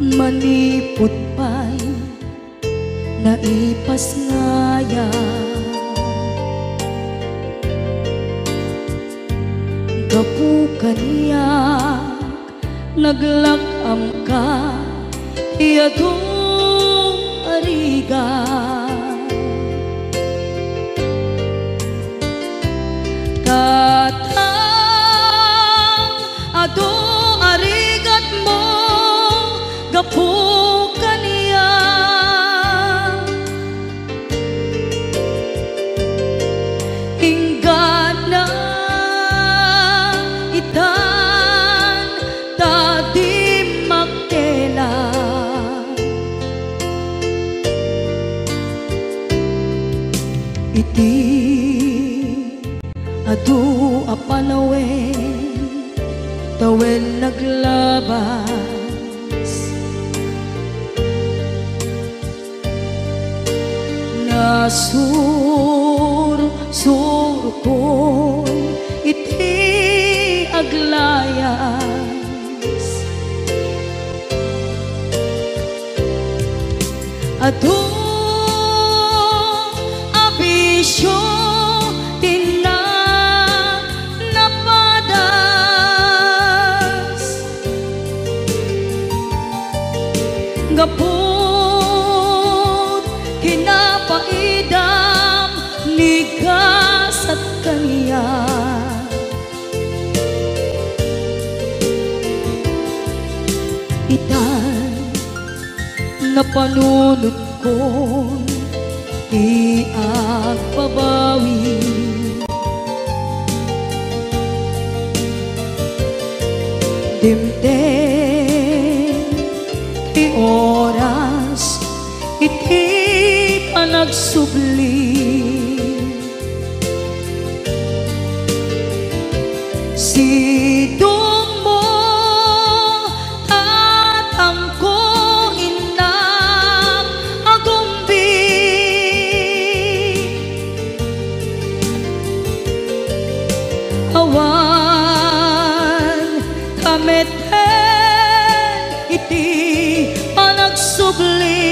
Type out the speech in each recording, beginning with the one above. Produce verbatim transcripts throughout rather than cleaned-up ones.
Manipud pay naipasngayam. Gapu kaniak, naglak-amka ti adu a rigat. Tatang, adu a rigatmo gapu kaniak. Inggana itan ta di makela. Iti adu a panawen, tawen naglabas. Nasursurkon iti aglayas. Adu a bisio ti na-, napadas. Gapu ti napaidam ni gasat kaniak. Itan, napanunotkon ti agbabawi. Dimteng ti oras iti panagsubli. Sidongmo, tatangko, innak, agumbi. Awan ka met ken iti panagsubli.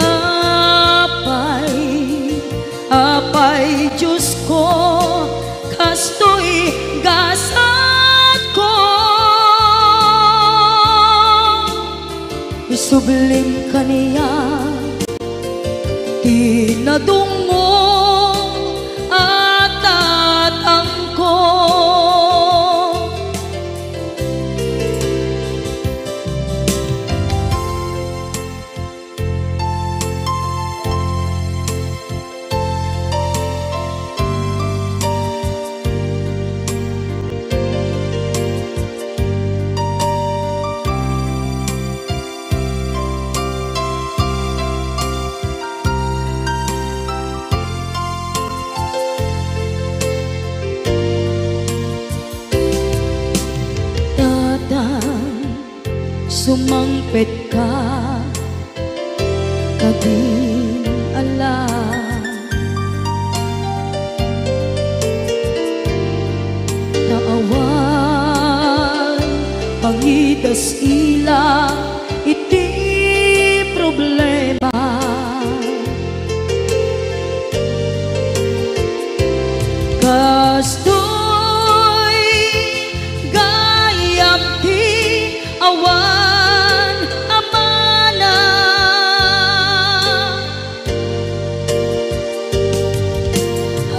Apay, apay, Diosko, kastoy gasatko. Isublim kaniak ti nadungngong a tatangko. Tatang, sumangpetka kadin ala. Ta awan pangidas-ila iti problema. Kastoy gayam ti awan a mana.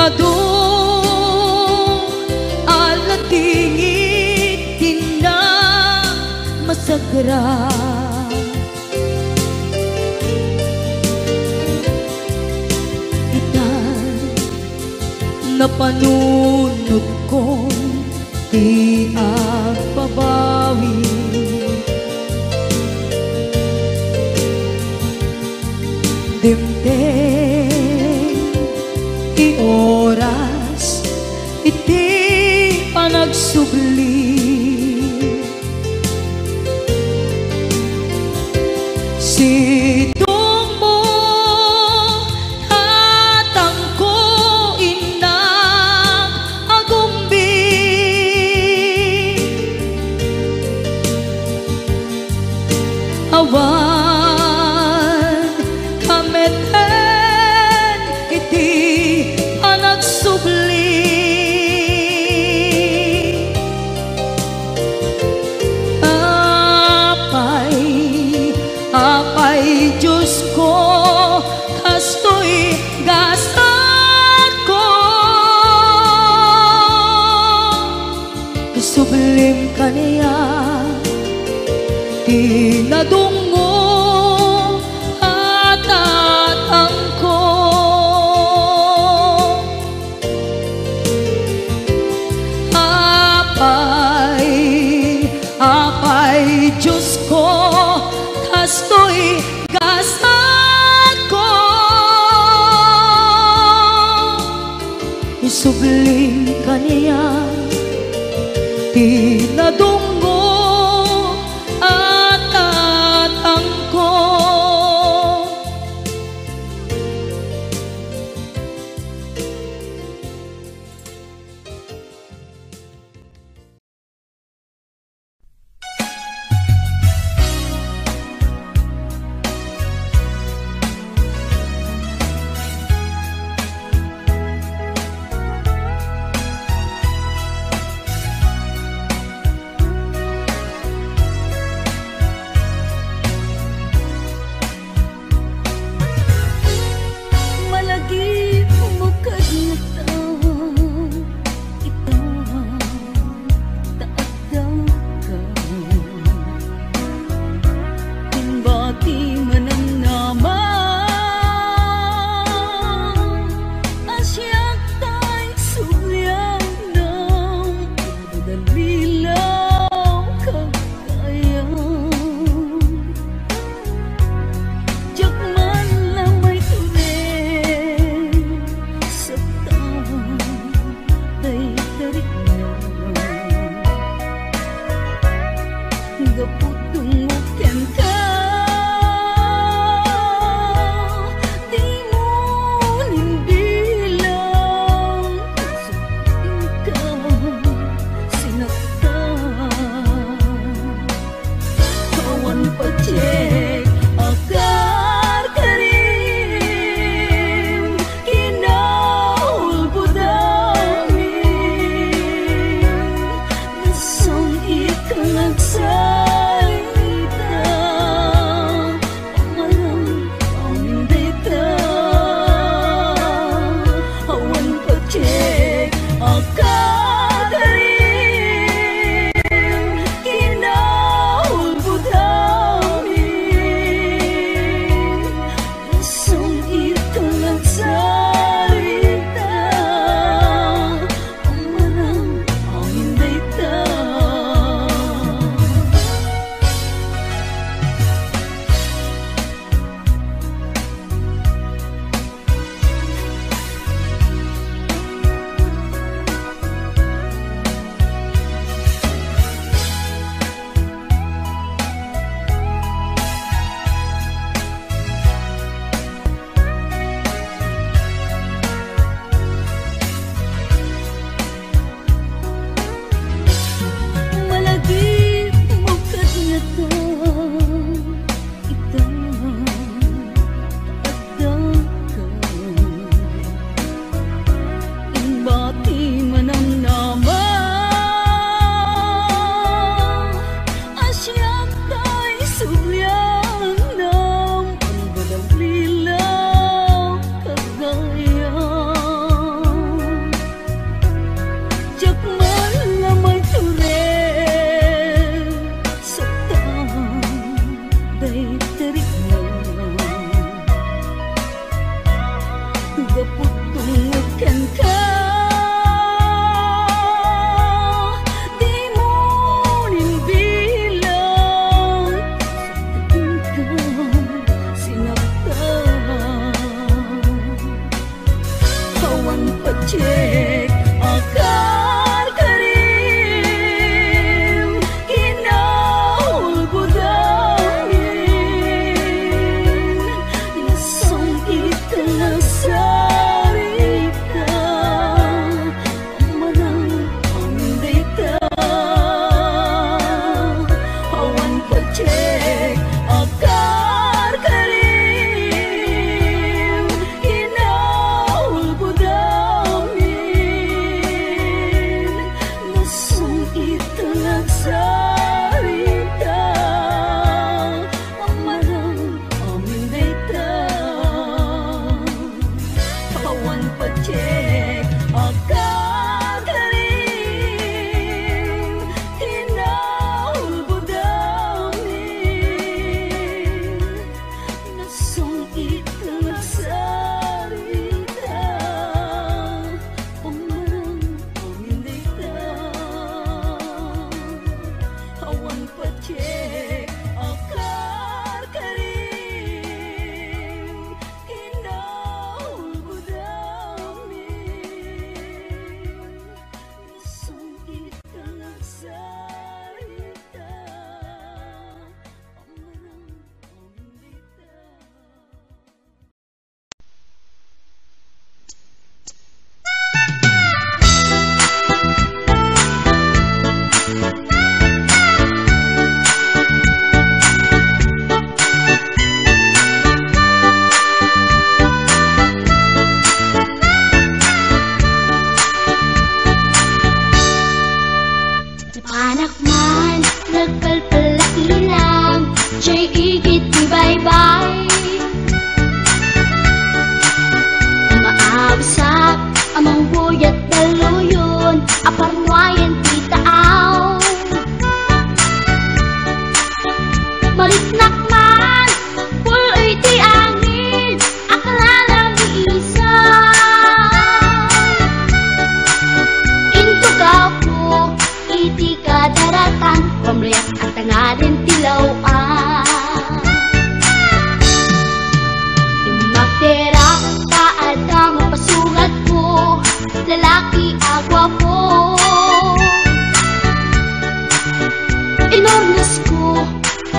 Adu a ladingit ti namasagra. Ita, napanunotkon ti agbabawi. Dimteng ti oras iti panagsubli. Sidongmo, tatangko, innak, agumbi. Sublim kaniak ti nadungngom a tatangko. Apay, Apay Diosko, kastoy gasatko. Isublim kaniak ti nadungngom a tatangko. Malagipmo kaniak ita, ta addaka. Imbati manamnama a siak tay sublianna. Madalilaw kagayam. Diak man la maitured sa tao dayta rikna. Gapu dungngo kenka, dimo nimbilang. Inka sinaktan. Awan patiek a karkarim, kinaulbodami. Nasam-it ka nga agsalita. Amangan amin dayta, awan patiek a karkarim, kinaulbodami. Nasam-it ka nga agsalita. Amangan amin dayta. Malagipmo kaniak ita, addaka. Imbati manamnama a siak tay sublianna. Madalilaw kagayam. Diak man la maitured sa tao dayta rikna. Gapu dungngo kenka, dimo nimbilang. Inka sinaktan. Awan patiek a karkarim, kinaulbod amin. Nasam-it nga sarita, amangan amin dayta. Awan patiek a karkarim, kinaulbod amin. Nasam-it nga sarita, amangan amin dayta. Awan patiek a karkarim,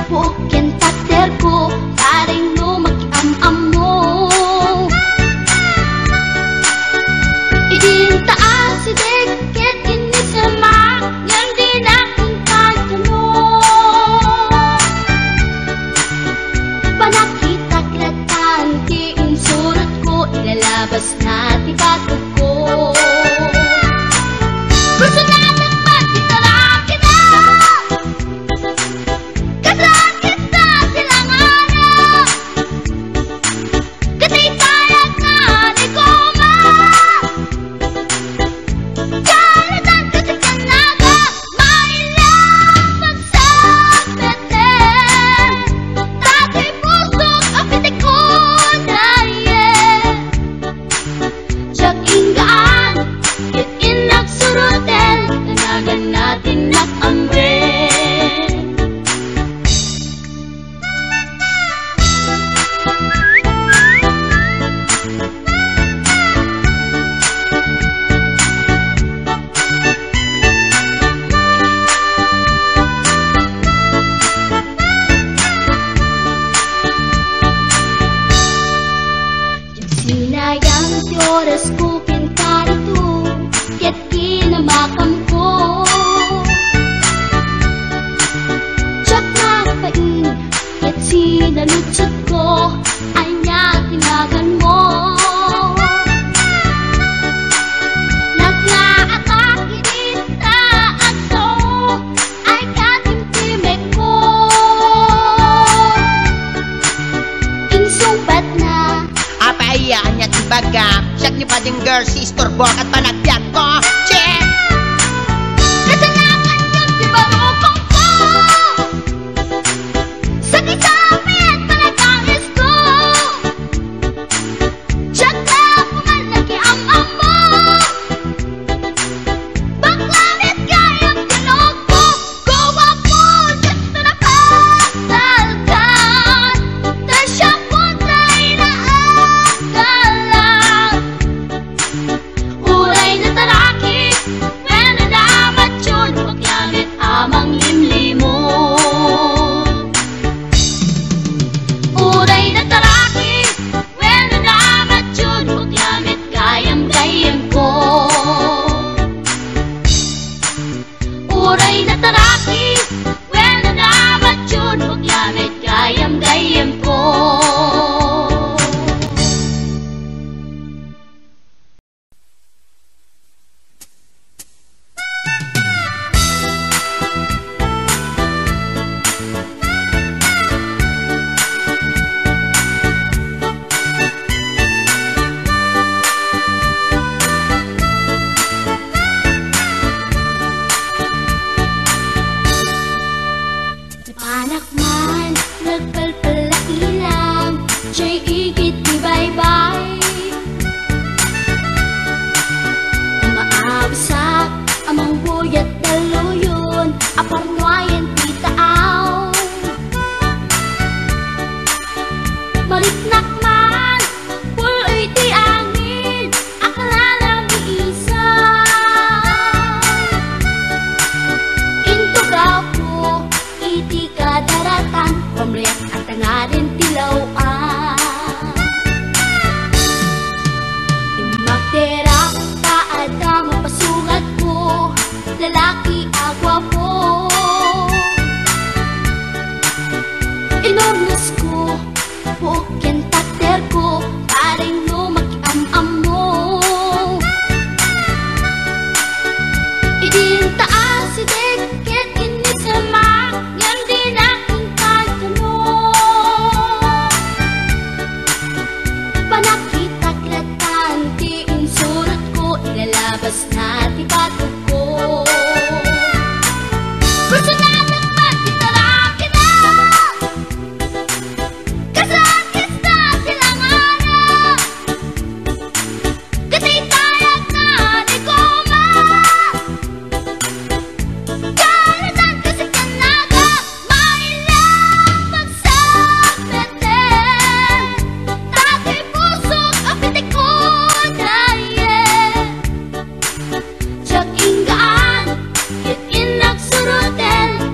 Buok ken takderko, bareng no makiam-ammo. Idin ta asideg ket innisemak, ngem dinak inkadkano. Panakitak latan ti insurotko, ilalabasna ti batogko. Personadak man ti tarakida. Kasakit sa silanganan. Kataytayakna ni Goma. Kalatan kasi kanaga. Maila pagsapete. Dati pusok a pitikuda, yeah. Diak inggaan, ket innak suroten, kanagan natin nak amben. Sinayang ti orasko ken karito, ket kinamakamko. Diak nagbain, ket sinaludsodko, ania ti naganmo? Nagngaatak idi ta agso, ay katimtimekko. Insungbatna. Apay aya, ania ti bagam? Siak ni Bading Girl, si istorbo ket panagbiagko. Che! Kasanakan yun ti barukongko. Sakit sa amin, panagangisko. Diak na puman nakiam-ammo. Bakla met gayam ti lubong, guwapo, diak na napagtalkan. Ta siak puntay naagalan. Uray nataraki, wenno namatyon, bakla met a manglimlimo. Uray nataraki, wenno namatyon, bakla met gayam-gayyemko. Uray nataraki, wenno namatyon, bakla met gayam-gayyemko. Napanak man, nagpalpal la ilang, jay igid ti baybay. Umaawisak a mangbuyat dalluyon a parnuayen ti taaw. Mariknak man, pul-oy ti angin, aknana miisa. Intugaw ko iti kadaratan, pamriak a tangarin ti law-an. Immakterak ta adda mapasungatko, lalaki a guapo. Inurnosko, buok ken takderko, bareng no makiam-ammo. Idin ta asideg ket innisemak, ngem dinak inkadkano. Panakitak latan ti insurotko, ilalabasna ti batogko. Personadak man ti tarakida. Kasakit sa silanganan. Kataytayakna ni Goma. Kalatan kasi kanaga, maila pagsapete. Dati pusok a pitikuda, yeah. Diak inggaan, ket innak suroten,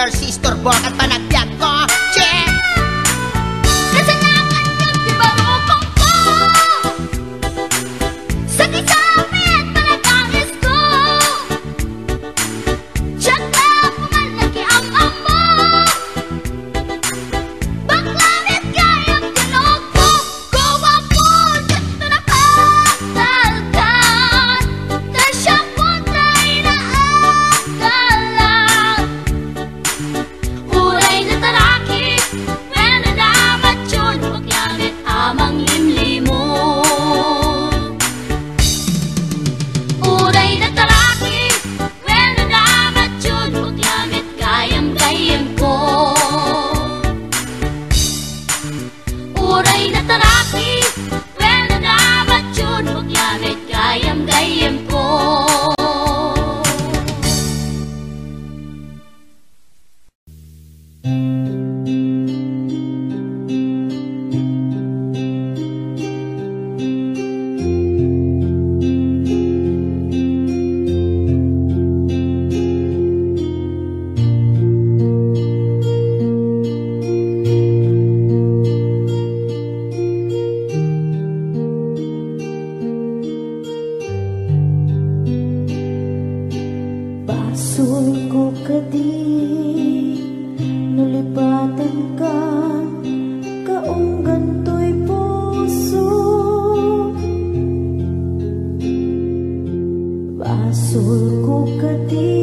Sister Borg at panagbiag ko. Check! Kasanakan ka, di ba, rokong ko? Sa kisame at panagangis ko. Check na, pumalaki ang amo. Bakla met gayam tinogko. Guwapo, dito nakatalkan. Kasya po tayo na agalan. Uray na taraki, wenno na matyon, bakla met a manglimlimo. Uray na taraki, wenno na matyon, bakla met gayam-gayam ko. Uray na taraki, wenno na matyon, bakla met gayam-gayam ko. Basolko kadi no lipatenka, kaunggan toy puso. Basolko kadi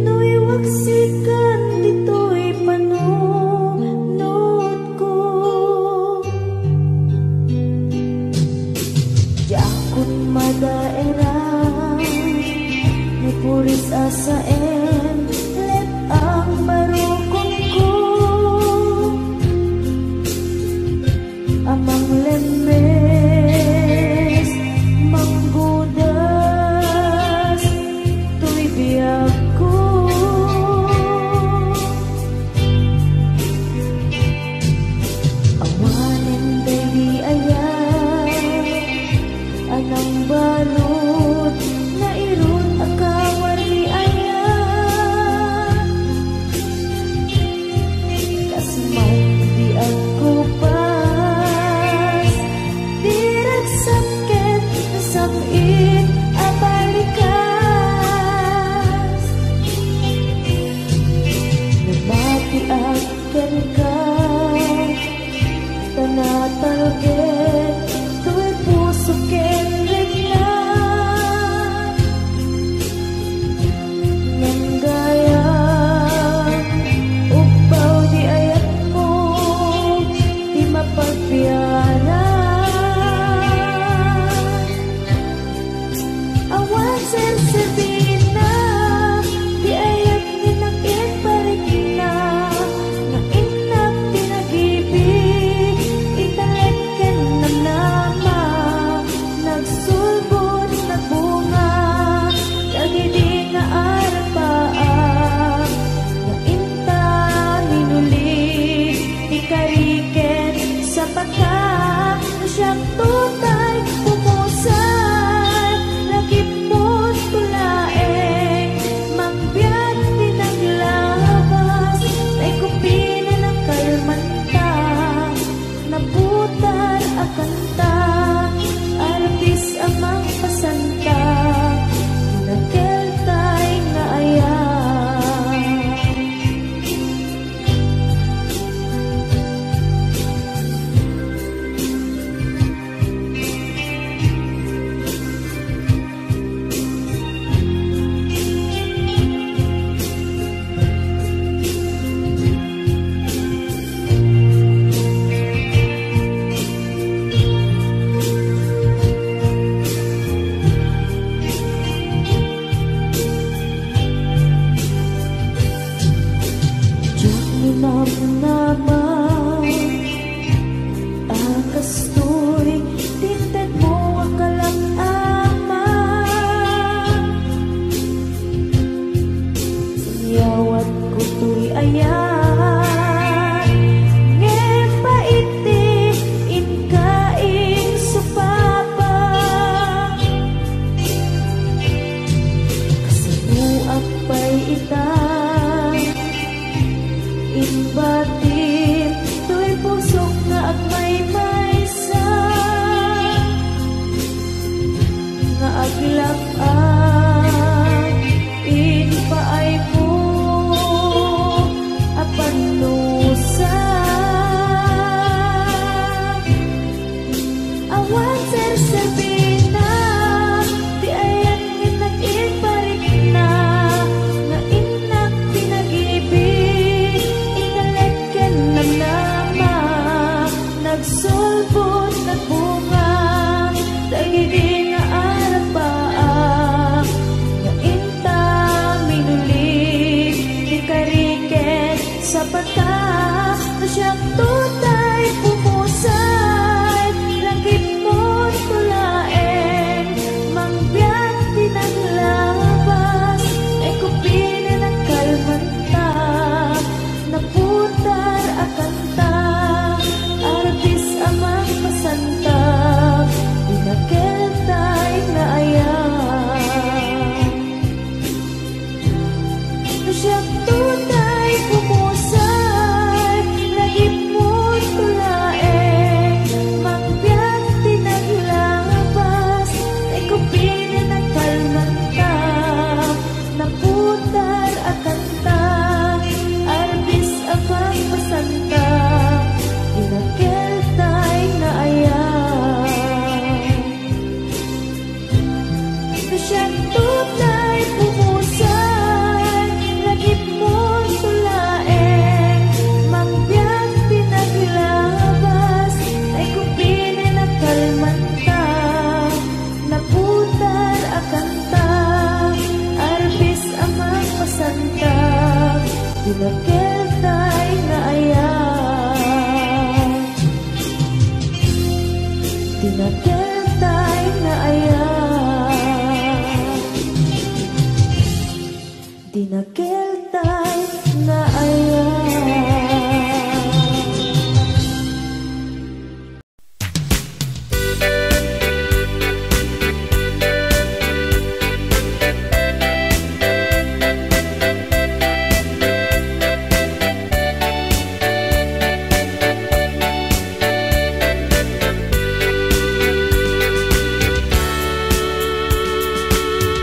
no iwaksikan ditoy panunotko. Diakon madaeran, ni puris a saem, let-ang barukongko. A manglemmes, manggudas, toy biagko. Awanen daydi ayat a nangbalud, nairut a kawar ni ayat. Kas mangbiagko pas, di ragsak ket nasam-it a balikas. Namatiak kenka, ta natalged toy puso ken rikna. Ngem gayam, ugpaw di ayatmo ti mapagbiaran. Awan serserbina ti ayat ni nakinparikna, nga innak ti nagibi, italek ken namnama, nagsulbod, nagbunga, dagidi nga arapaak, nga inta minuli ti kari ken sapata. Siak totay pumusay, lagiputko laeng, mangbiag ti naglabas, tay kupina nakalmanta, naputar a kanta, arpis a mangpasanta, ti nakeltay nga ayat. Diak minamnama a kastoy ti intedmo a kalak-amak. Inyawatko toy ayat, ngem pait ti inka insupapa. Kasanoak pay ita Batin toy pusok nga agmaymaysa, nga aglap-ak impaaymo a pannusa. Awan serserbina ti ayan nga nag-iparikna, nga innak pinagibi, inalek ken namnama, nagsulbod, nagbunga, dagidi nga arapaak, nga inta minuli, ti kari ken sapata, no siak tutay pumusay, langipmo to laeng, mangbiag ti naglabas, ay kupinen a kalmanta, naputar a kanta, arbis a mangpasanta, dinakel tay nga ayam. No siak tutay pumusay, langipmo to laeng, mangbiag ti naglabas, ay kupinen a kalmanta, naputar a kanta, arbis a mangpasanta, dinakel tay nga ayam. Siak tutay pumusay, langipmo to laeng, mangbiag ti naglabas, ay kupinen a kalmanta, naputar a kanta, arbis a mangpasanta, dinakel tay nga ayam. Dinakel tay nga ayam. Dinakel tay nga ayam.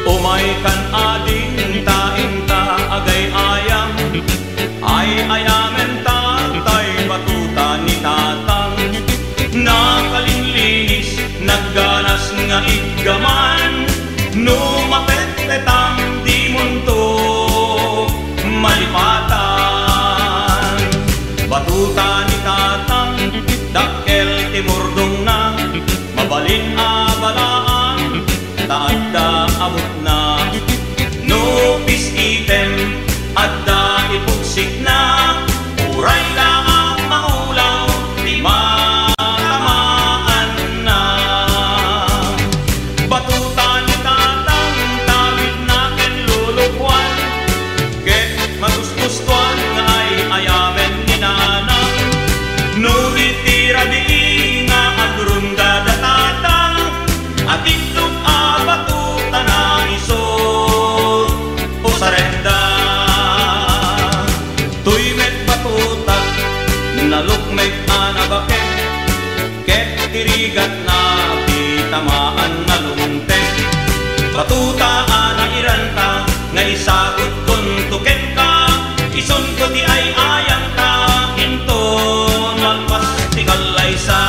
Umay kan ading ta inta agay-ayam, ay-ayamen ta tay batuta ni Tatang. Nakalinlinis, nagganas nga iggaman, no mapetpetam, dimonto malipatan. Batuta ni Tatang, dakkel ti murdongna, mabalin a balaan, ta adda abutna. No pis-item, adda ipugsikna, uray la a maulaw ti matamaanna. Batuta ni Tatang, tawidna ken lulukuan, ket matustuskuan nga ay-ayamen ni Nanang. No di ti rabii nga agrunda da Tatang, a tiktok a batuta na isu usarenda. Toy met batuta, nalukmek a nabaket, ket ti rigatna ti tamaan nalungtek. Batuta a nairanta, nga isagutkon to kenka, isunko ti ay-ayamta, inton malpas ti kallaysa.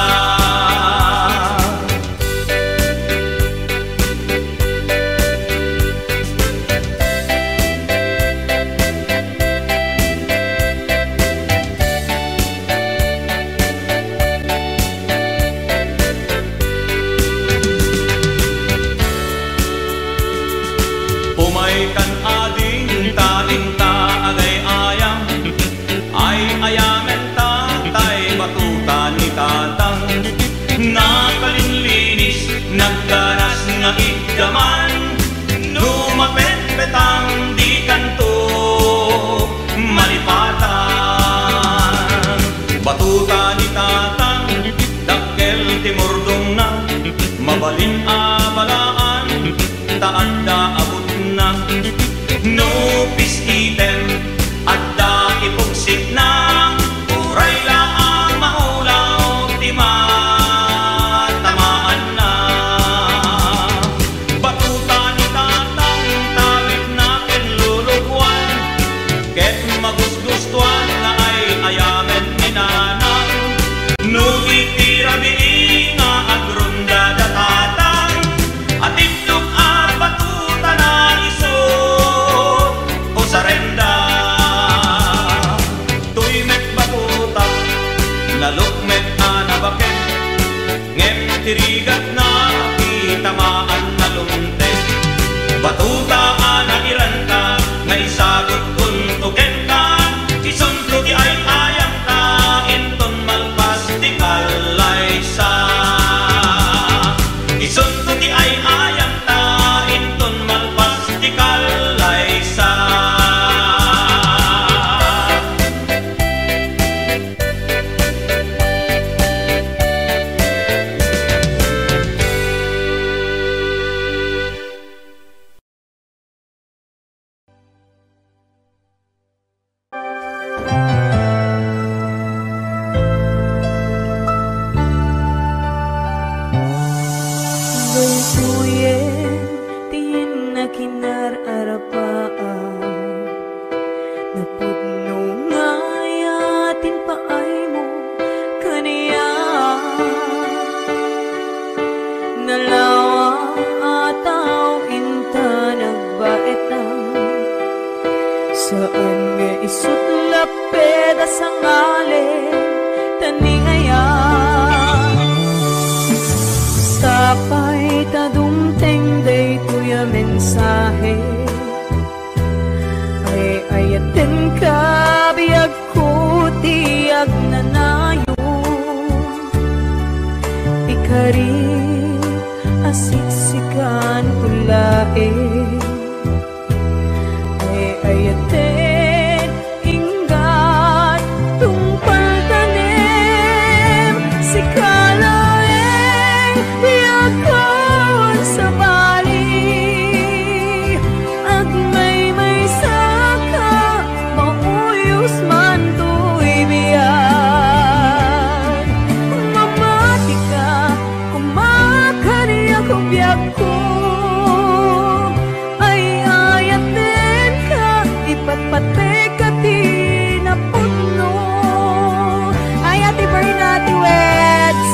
Umay kan ading ta inta agay-ayam, ay-ayamen ta tay batuta ni Tatang. Nakalinlinis, nagganas nga iggaman, no mapetpetang di kanto malipatan. Batuta ni Tatang, dakkel ti murdongna, mabalin a balaan, ta adda abutna. No pis-item, adda ipugsikna, Ti rigatna, ti tamaan na lumtek. Batota a nairanta, nga isagut kunto kenka, isunto ti ay-ayamta, inton malpas ti kallaysa. Isunto ti ay-ayamta, inton malpas ti kallaysa. Daytoyen ti nakinar-arapaam. Napudno nga ayaten paaymo kaniak. Nalawa a tao inta nagbaetan. Saan nga isut lapped a sangalen ta ni aya. Sapay ta dumteng daytoy a mensahe. Ay-ayatenka, biagko ti agnanayon. Ikarik a siksikan ko laeng. Ay-ayaten inggat tungpal tanem, sika laeng biagkon sabali. Agmaymaysaka, mauyos man toy biag. Mamatika, kumakaniak biagko. Ay-ayatenka, ipatpatekka ti napudno. Ay, Ate Berna, Ate Weds,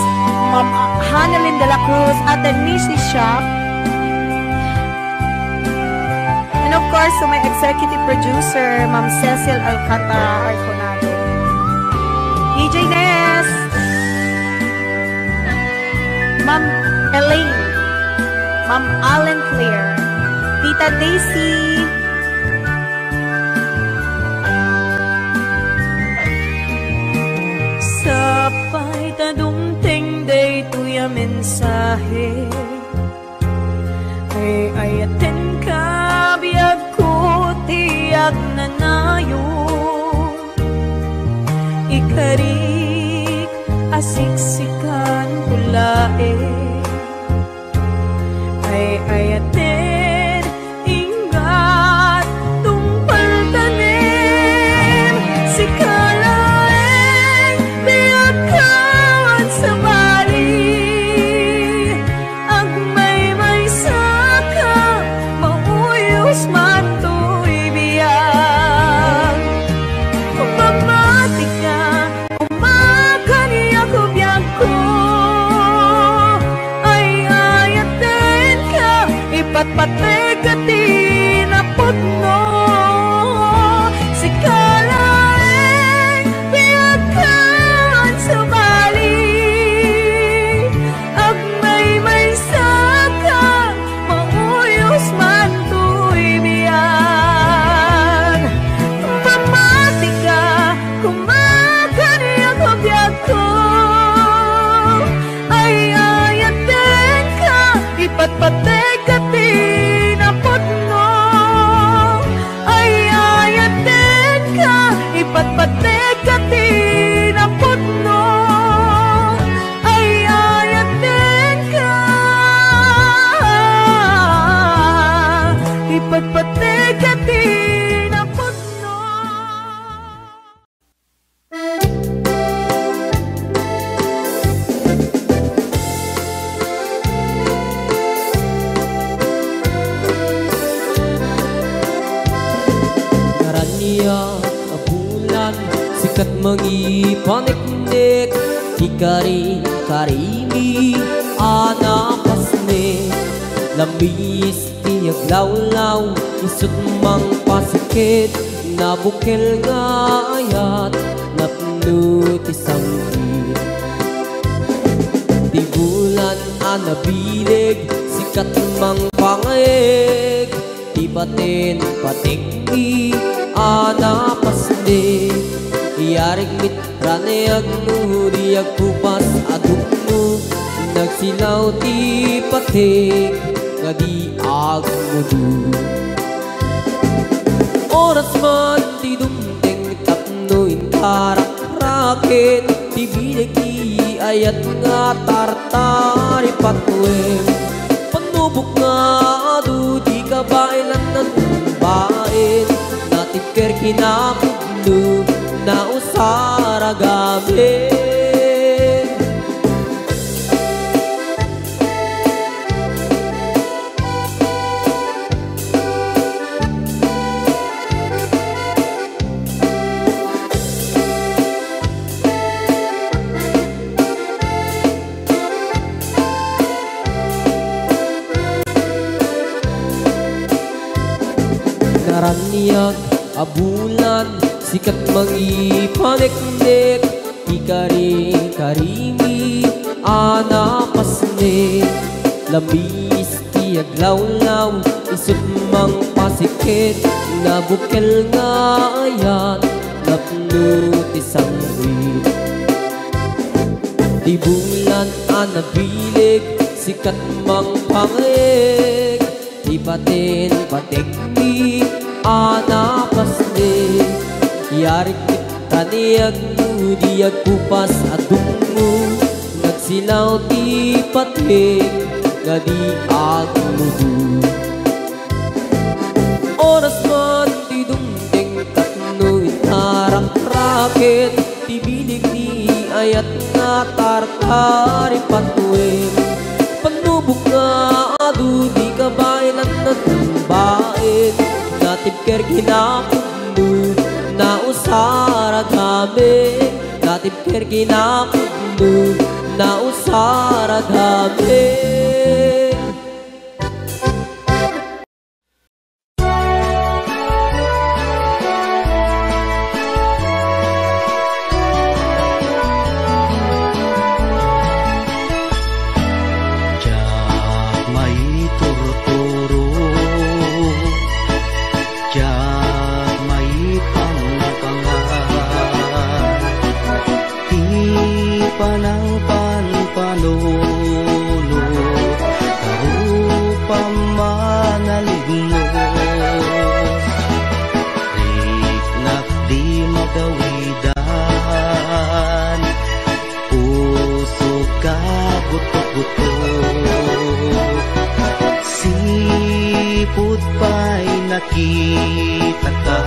Ma'am Hanelin de la Cruz, Ate Missy Shop, and of course, to my executive producer, Ma'am Cecil Alcantara Arconado, D J Ness, Ma'am Elaine, Ma'am Allen Claire, Tita Daisy. Sapay ta dumteng daytoy a mensahe. Ay-ayatenka, biagko ti agnanayon. Ikarik a siksikan ko laeng. Ay-ayaten, inggat tungpal tanem, sika laeng biagkon sabali. Agmaymaysaka, mauyos man toy biag. Mamatika, kumakaniak biagko. Ay-ayatenka, ipatpatekka ti napudno. Sika laeng biagkon sabali. Agmaymaysaka, mauyos man toy biag. Mamatika, kumakaniak biagko. Ay-ayatenka, ipatpatekka ti napudno. Ay-ayatenka, ipatpatekka ti napudno. Ay-ayatenka, ipatpatekka ti napudno. Ngarania a bulan, sikat mangipaneknek, ikari-karimi a napasnek, lamis ti aglawlaw, isut mangpasket, nabukel nga ayat, napno ti sangkit. Ti bulan a nabileg, sikat mangpangayeg, ti baten pategmi a napasnek. Iyarek met raniag no di agkupas a dukno, nagsilaw ti pateg nga di agmudo. Oras man ti dumteng tapno intarakrakek, ti bileg ti ayat nga tartari patuem. Panubok nga adu di kabaelan nanumbaen, natibker kinapudno, nausar a gamin. Naraniag a bulan, sikat mangipaneknek, ti kari-karimi a napasnek. Lamis ti aglawlaw, isut' mangpasiket, nabukel nga ayat, napno ti sangwit. Ti bulan a nabileg, sikat mangpangayeg, ti baten pategmi a napasnek. Yarik taniag no di agkupas a dukno, nagsilaw ti pateg nga di agmudo. Oras man ti dumteng tapno intarakrakek, ti bileg ni ayat nga tartari patuem. Panubok nga adu di kabaelan natumbaen, natibker kinapudno, nausar a gamin, natibker kinapudno, nausar a gamin. Diak maiturturo, diak maipangpangan. Ti panangpanpanunot, karupam a nalignos. Riknak di magawidan, pusok a gutgutgutto. Sipud pay nakitaka,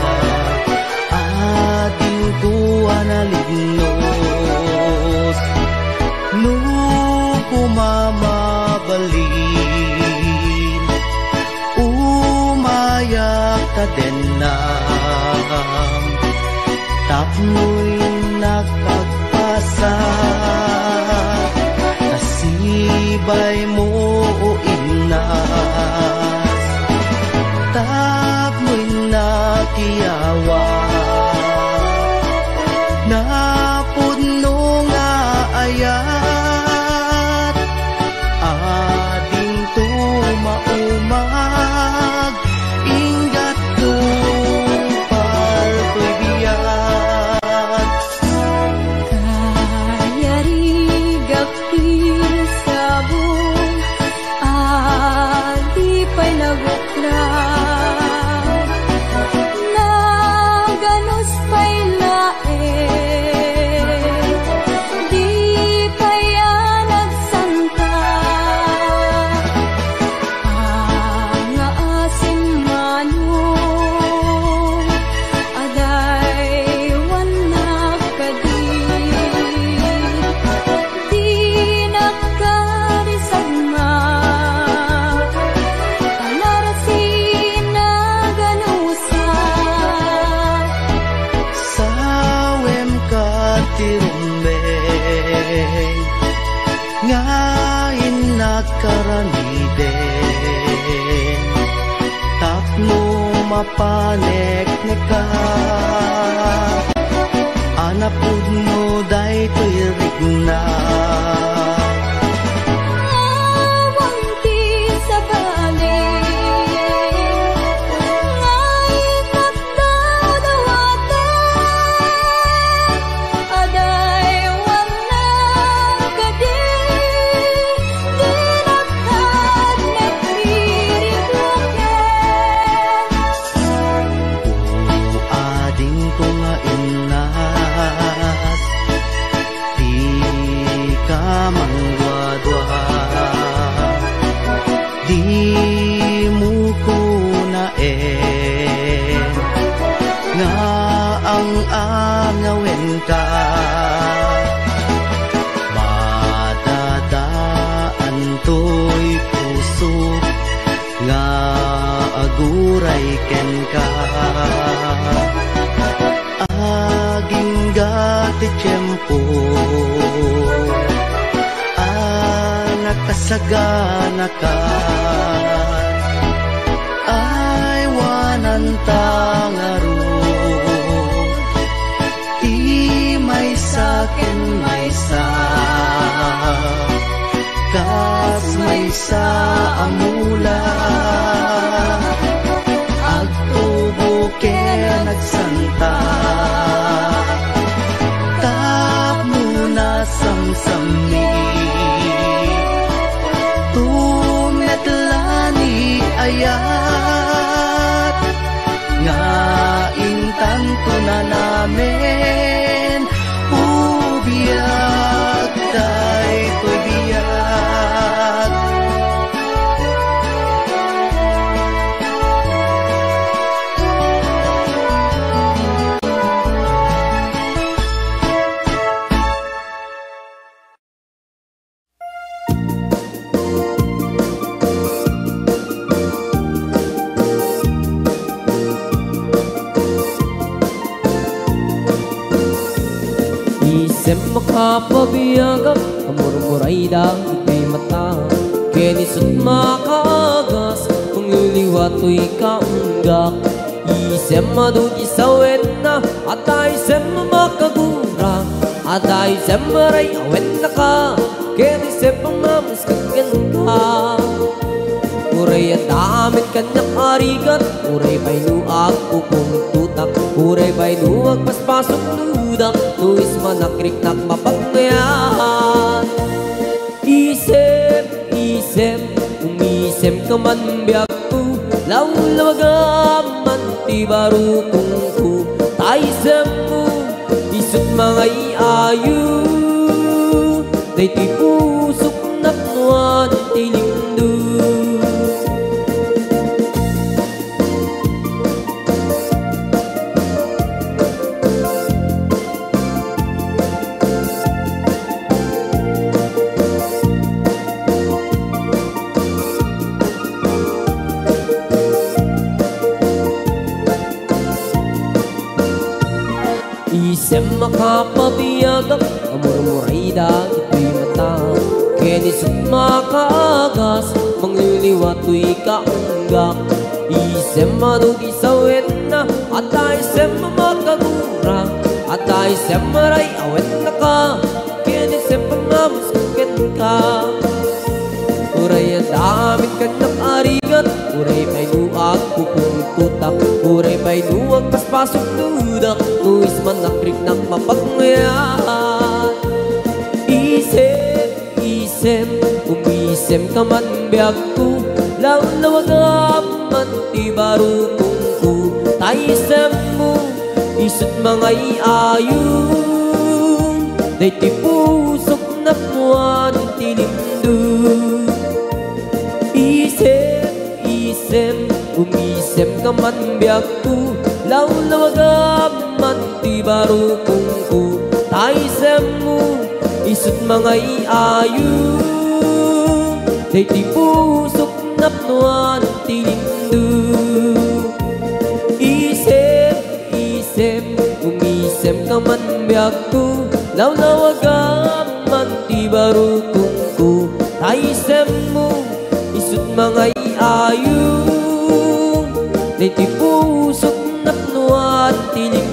adingko a nalignos. No koma mabalin, umayak kadennam. Tapno innak agpasa, nasibay mo o innas. Tapno innak iyawa, napudno nga ayat. Adingto maumag, inggatto paltoy biag. Kayarigak ti sabo a di pay naguklag, naganus pay laeng, di pay a nagsangka. Nga asin manok, adaywannak kadi. Dinak kadi sagmak, ta narasina ganusa. Sawem ka ti rumbeng, nga innak aramiden, tapno mapanekneka, a napudno daytoy rikna. ti tiempo a nakasaganaka. Aywananta ngarud ti maysa ken maysa, kas maysa a mula. Agtubo ken agsanta tapno nasamsammi. Tumetla ni ayat nga intanto nanamen. Ubiag daytoy biag. Isem a kapabiagak, a murmuray dagiti mata, ken isut' makaagas, mangliliwa toy kaunggak. Isem a adu ti sawenna, adda isem a makagura, adda isem a ray-awen daka, ket isem a mamiskeg kenka. Uray adda amin kaniak a rigat, uray pay no agpupungtotak, uray pay no agpaspasuknodak, no isman nakriknak mapagmayat. Isem, isem, umisemka man biagko, lawlawagam man ti barukongko, ta isemmo, isut' mangay-ayo, daytoy pusok napnoan ti limdum. Isem a kapabiagak, a murmuray dagitoy mata, ken isut' makaagas, mangliliwa toy kaunggak. Isem a adu ti sawenna, adda isem a makagura, adda isem a ray-awen daka, ken isem a mamiskeg kenka. Uray adda amin kaniak a rigat, uray pay no agpupungtotak, uray pay no agpaspasuknodak, no isman nakriknak mapagmayat. Isem, isem, umisemka man biagko, lawlawagam man ti barukongko, ta isemmo, isut' mangay-ayo, daytoy pusok napnoan ti limdum. Isem, isem, umisemka man biagko, lawlawagam man ti barukongko, ta isemmo, isut' mangay-ayo, daytoy pusok napnoan ti limdum. Isem, isem, umisemka man biagko, lawlawagam man ti barukongko, ta isemmo, isut' mangay-ayo, daytoy pusok napnoan ti limdum.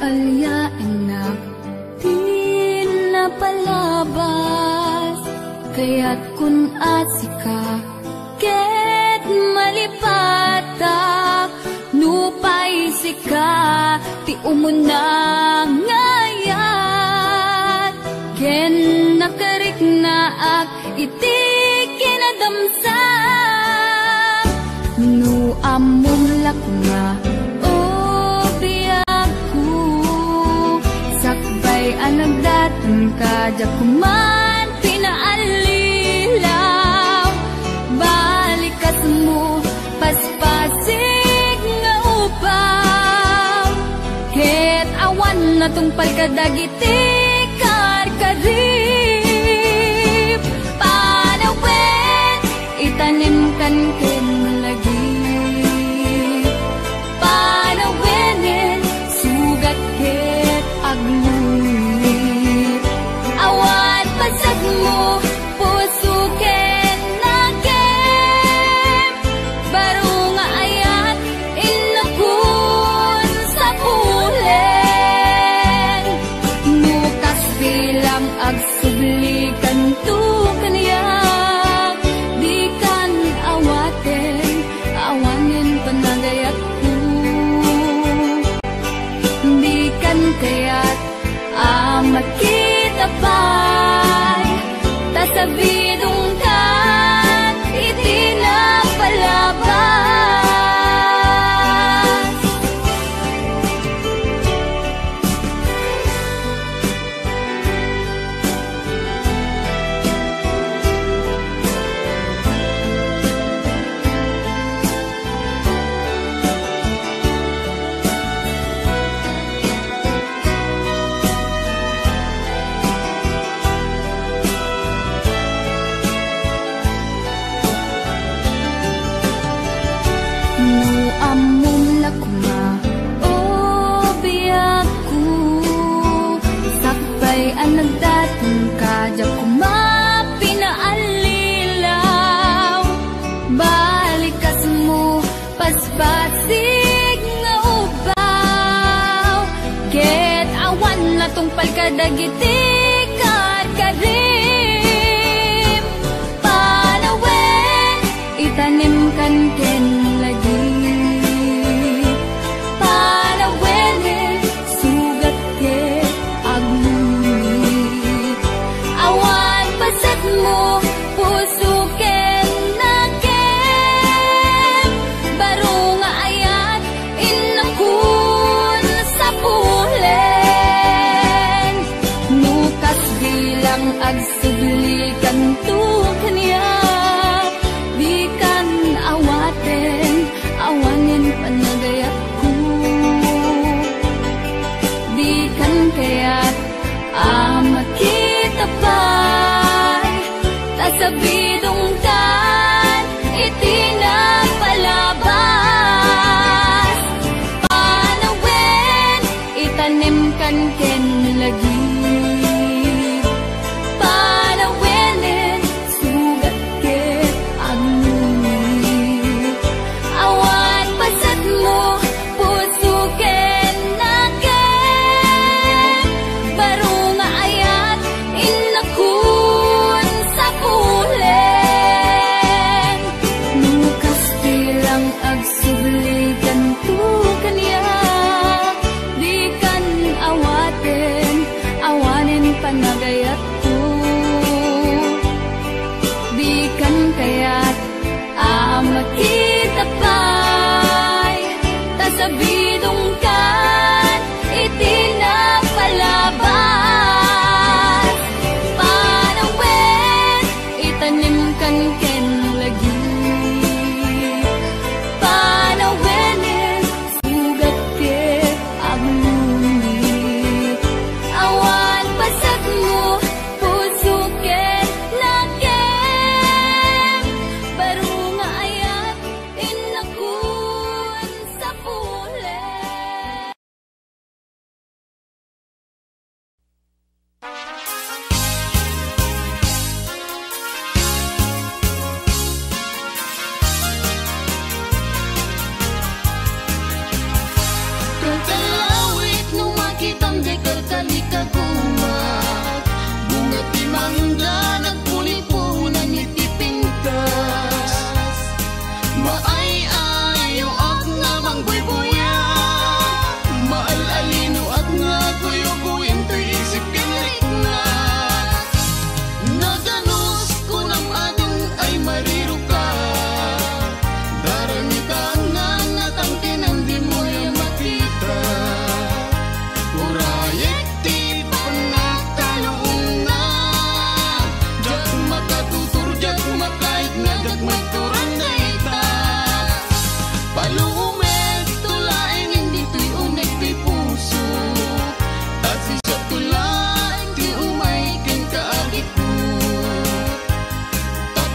Al-aliaennak ti napalabas, kayatkon a sika ket malipatak, nupay sika ti umuna nga ayat. Ken nakariknaak iti kinadamsa. No ammom la koma, o biagko, sakbay a nagdatonka, diak man pinaallilaw. Balikasmo, paspasig nga ubaw, ket awan natungpal kadagiti karkarib. Panawen, itanimkan ken lagip. Panawenen, sugat ket aglungit. Awan pasekmo, puso ken nakem. Baro nga ayat, innakon sapulen. No kas bilang ag- Sublikanto kaniak, dikan awaten, awanen panagayatko. Dikan kayat a makita pay, ta sabidongkan iti napalabas. No ammom la koma, o biagko, sakbay a nagdatonka, diak koma pinaallilaw. Balikasmo, paspasig nga ubaw, ket awan natungpal kadagiti karkarib. Panawen, itanimkan ken lagip. Panawenen, sugat ket aglungit. Awan pasekmo, puso ken nakem. Baro nga ayat, innakon sapulen. No kas bilang ag- Sublikanto kaniak, dikan awaten, awanen panagayatko. Dikan kayat a makita pay, ta sabidongkan iti napalabas. Panawen, itanimkan ken lagip. Panawenen, sugat ket aglungit. Awan pasekmo, puso ken nakem. Baro nga ayat, innakon sapulen. No kas bilang ag- Sublikanto kaniak, dikan awaten, awanen panagayatko. Dikan kayat a makita pay, ta sabidongkan iti napalabas. Panawen, itanimkan ken lagip. Panawenen, sugat ket aglungit. Awan pasekmo, puso ket nakem. Baro nga ayat, innakon sapulen.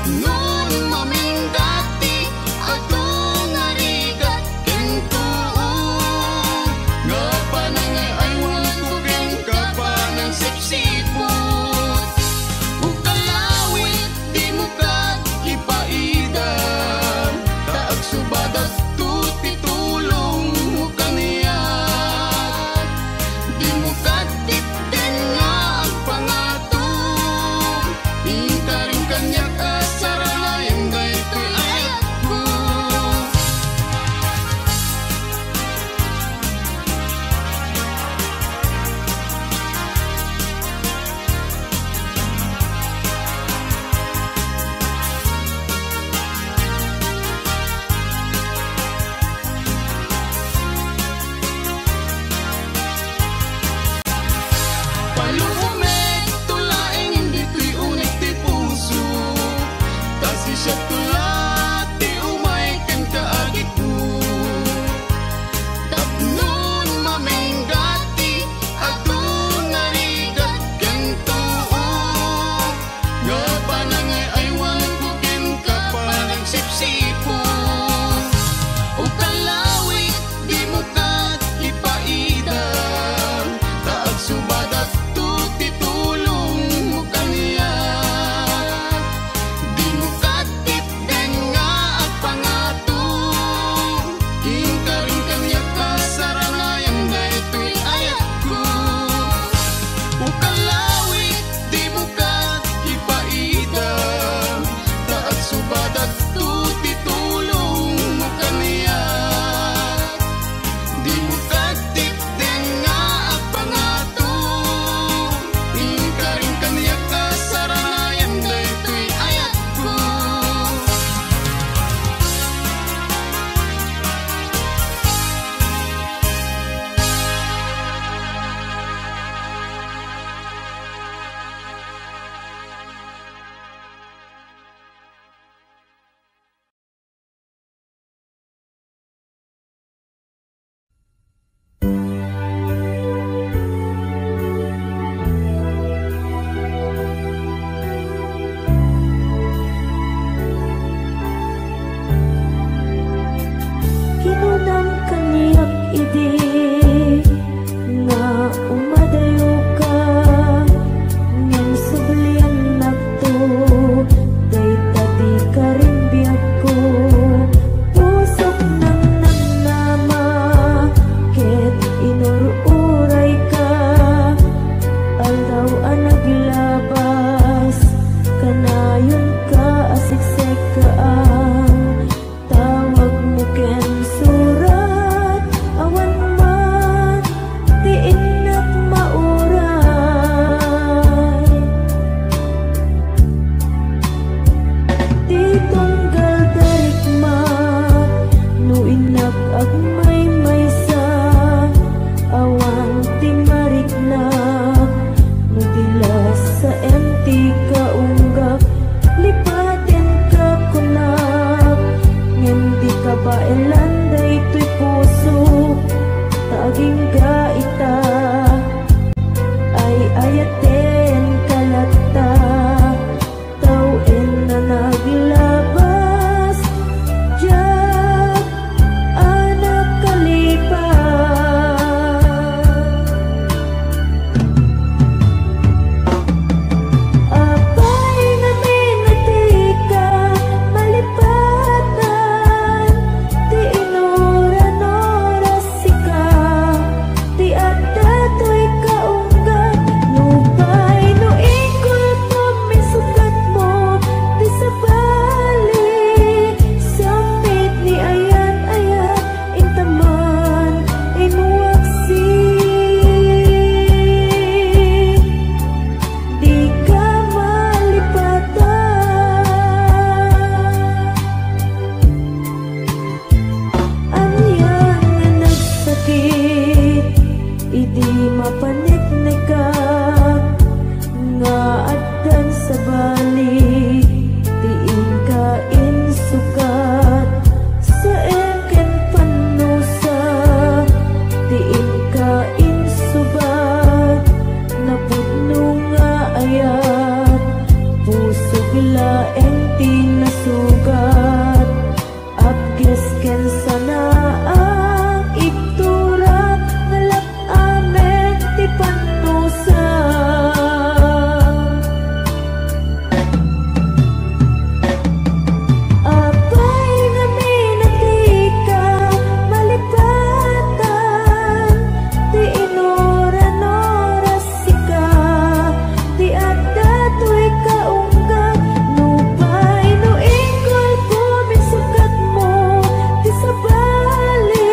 Tapnon maminggatik, adu nga rigat ken too, nga panangay-aywanko kenka panangsipsiput. O kalawit, dimo ket ipaidam, ta agsubadak to ti tulongmo kaniak. Dimo ket itden nga agpangato, inkarim kaniak a sarayan daytoy ayatko. Paluomekto laeng ditoy unek ti puso, ta siasino la ti umay kenka, agikko. Tapnon maminggatik, adu nga rigat ken too, nga panangay-aywanko kenka panangsipsiput. O kalawit, dimo ket ipaidam, ta agsubadak to ti tulongmo kaniak. Dimo ket itden ti nasugat, apges ken sanaak, ibturak nga lak-amen ti pannusa. Apay nga minatika malipatan ti inuran-oras sika, ti adda toy kaungga, nupay no ikulpo mi sukatmo, ti sabali,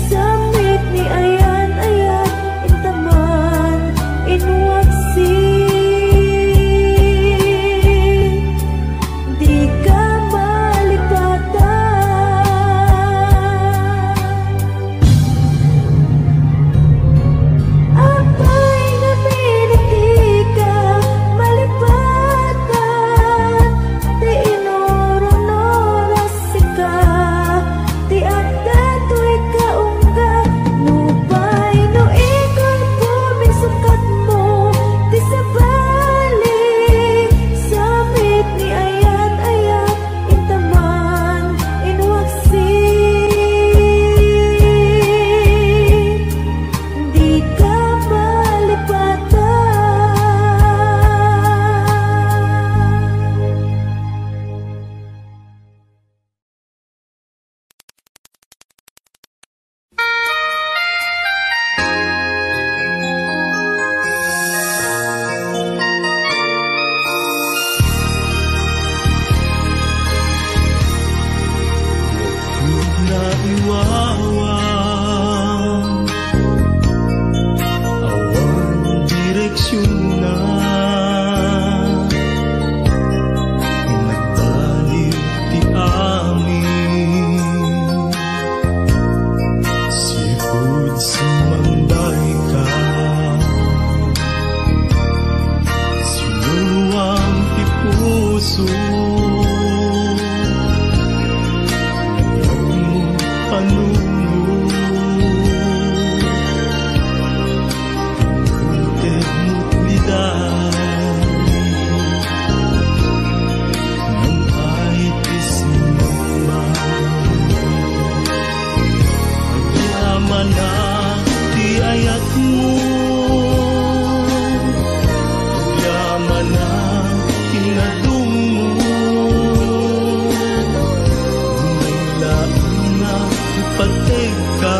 samit ni ayan-ayat, intaman, inwaksi, dika malipatan. Apay nga minatika malipatan, ti inuran-oras sika, ti adda toy kaungga, nupay no ikulpo mi sukatmo, ti sabali, samit ni ayan-ayat, intaman, inwaksi, dika malipatan. Naiwawa, awan direksionna, nagbaliw ti amin. Sipud sumambay ka, sinuluam ti puso, panunot. Inted mo ti dayag, ngem ay ti sinumba. Agyamanak ti ayatmo, agyamanak ti nadummo. May laeng nga ipateg ka,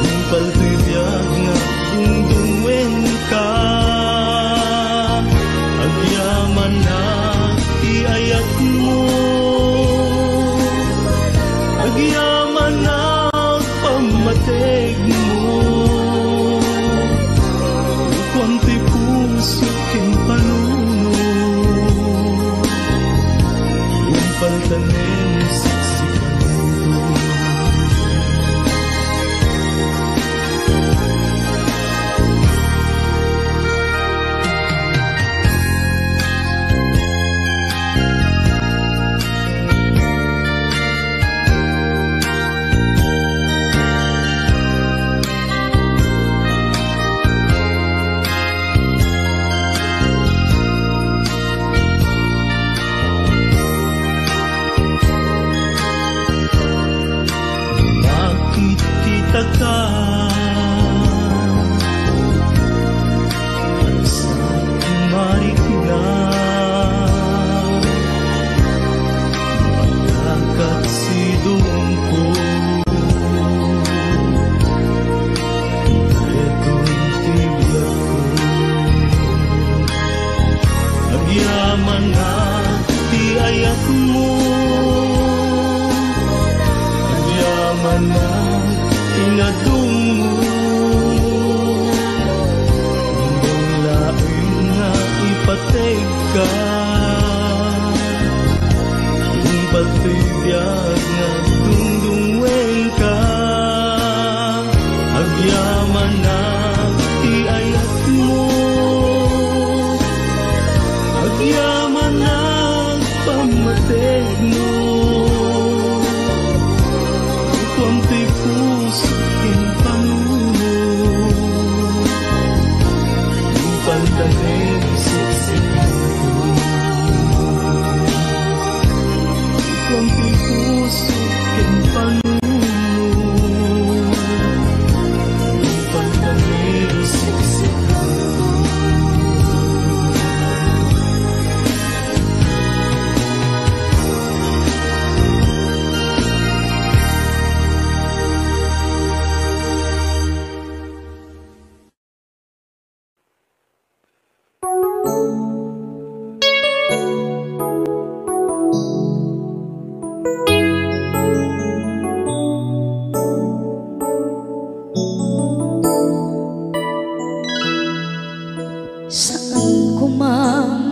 nupay ti biag nga agdungdungngoenka. Agyamanak ti ayatmo, agyamanak pammategmo. Kuam ti puso ken panunot, nupay ti siksiksikam. Makititaka, sa marikna, malakat sidongko. Daytoy ti biagko. Agyamanak ti ayatmo, agyamanak ti nadummo. Inton laeng nga ipateg ka, nupay ti biag nga agdungdungngoenka. Agyamanak ti ayatmo, agyamanak pammategmo. Kuam ti puso ken panunot, nupay ti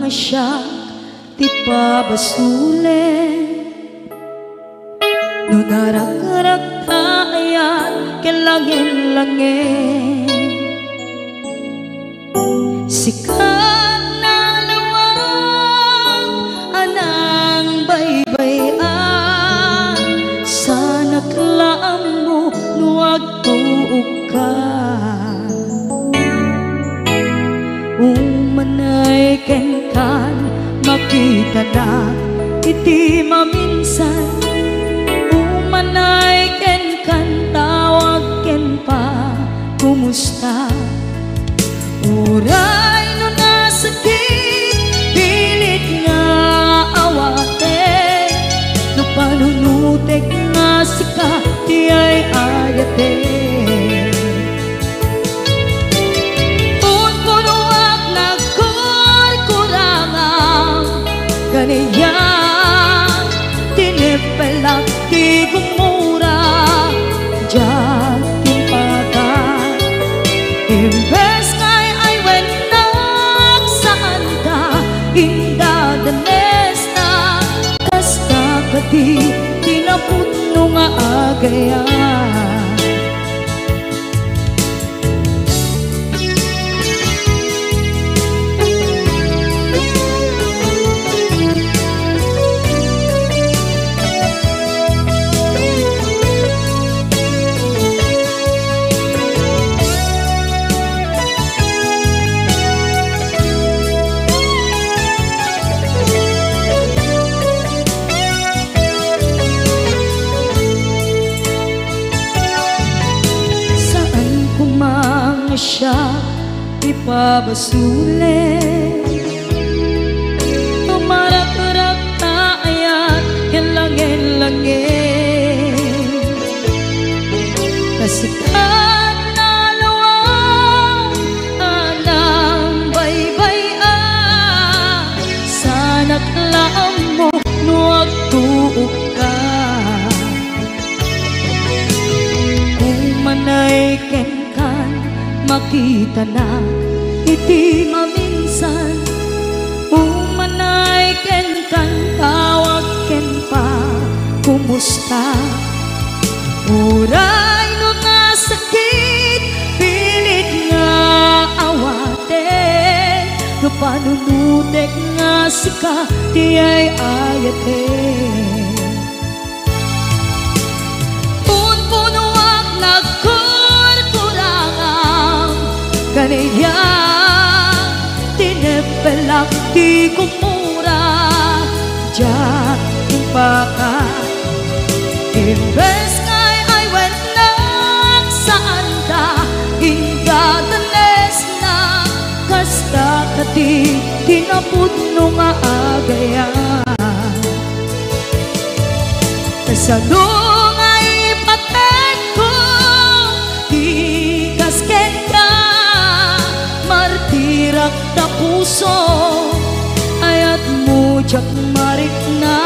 siak ti pabasolen. No narakrak ta ayat ken langen-langen, sika nalawag a nangbaybay-an, sanak la ammo no agtuokka. Umanay kenkan, makitanak iti maminsan. Umanay kenkan, tawag ken pakumusta. Uray no nasakit, pilit nga awaten. No panunutek nga sika ti ay-ayaten. Punpunoak nagkurkurangan, kaniak tineppelak ti gumura, diak timpakan. Imbes nga ay-aywennak, saanta indadanesna, kasta kadi ti napudno nga agayat. Saan koma nga siak ti pabasolen. Tumarakrak ta ayat ken langen-langen. Kasta nalawag a nangbaybay-an, sanak la ammo no agtuokka. Umanay kenkan, makitanak iti maminsan. Umanay kenkan, tawag ken pakumusta. Uray no nasakit, pilit nga awaten. No panunutek nga sika ti ay-ayaten. Punpunoak nagkurkurangan, kaniak tineppelak ti gumura, diak timpakan. Imbes nga ay-aywennak, saanta indadanesna, kasta kadi ti napudno nga agayat. Kasano nga ipatekko ti kas kenka, martirak ta puso, ayatmo diak marikna,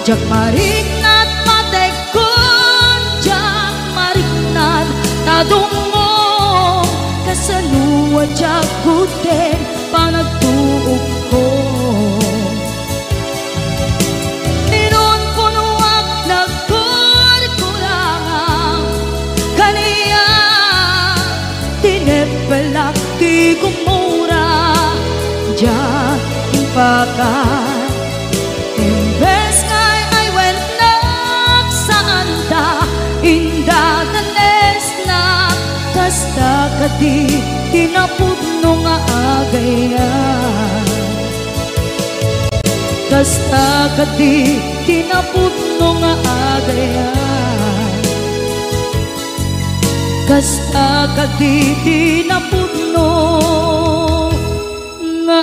diak marikna ta patekkon, diak marikna ta dumngom, kasano a diak gudden panagtuokko. Pinunpunoak nagkurkurangan, kaniak tineppelak ti gumura, diak timpakan. Imbes nga ay-aywennak, saanta indadanesna, kasta kadi ti napudno nga agayat. Kasta kadi ti napudno nga agayat. Kasta kadi ti napudno nga